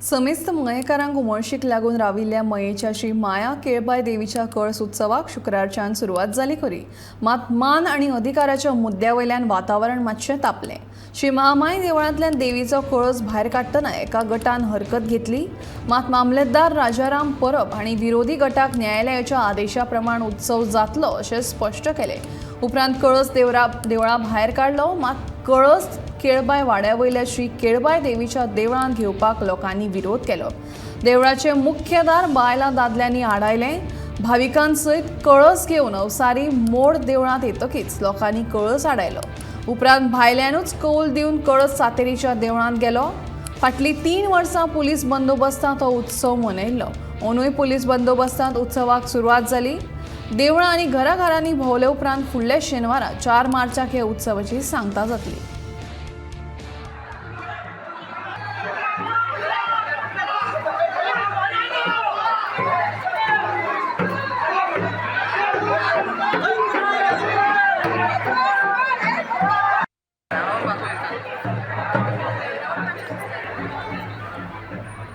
समेस्त मयेकारांक उमळशीक लागून राविल्ल्या मयेच्या श्री माया केळबाय देवीच्या कळस उत्सवाक शुक्रारच्यान सुरवात जाली खरी, मात मान आनी अधिकाराच्या मुद्द्या वयल्यान वातावरण मातशें तापलें. श्री महामाय देवळांतल्यान देवीचो कळस भायर काडटना एका गटान हरकत घेतली, मात मामलेदार राजाराम परब हांणी विरोधी गटाक न्यायालयाच्या आदेशा प्रमाण उत्सव जातलो अशें स्पश्ट केलें. उपरांत कळस देवळा भायर काडलो, मात कळस केळबाय वाड्या वयल्या श्री केळबाय देवीच्या देवळांत घेवपाक लोकांनी विरोध केलो. देवळाचे मुख्य दार बायलां दादल्यांनी आडायलें. भाविकांसयत कळस घेवन अवसारी मोड देवळांत येतकीच लोकांनी कळस आडायलो. उपरांत भायल्यानूच कौल दिवन कळस सातेरीच्या देवळांत गेलो. फाटलीं 3 वर्सां पुलीस बंदोबस्तांत हो उत्सव मनयल्लो. अंदूय पुलीस बंदोबस्तांत उत्सवाक सुरवात जाली. देवळां आनी घराघरांनी भोंवले उपरांत फुडल्या शेनवारा 4 मार्चाक ह्या उत्सवाची सांगता जातली.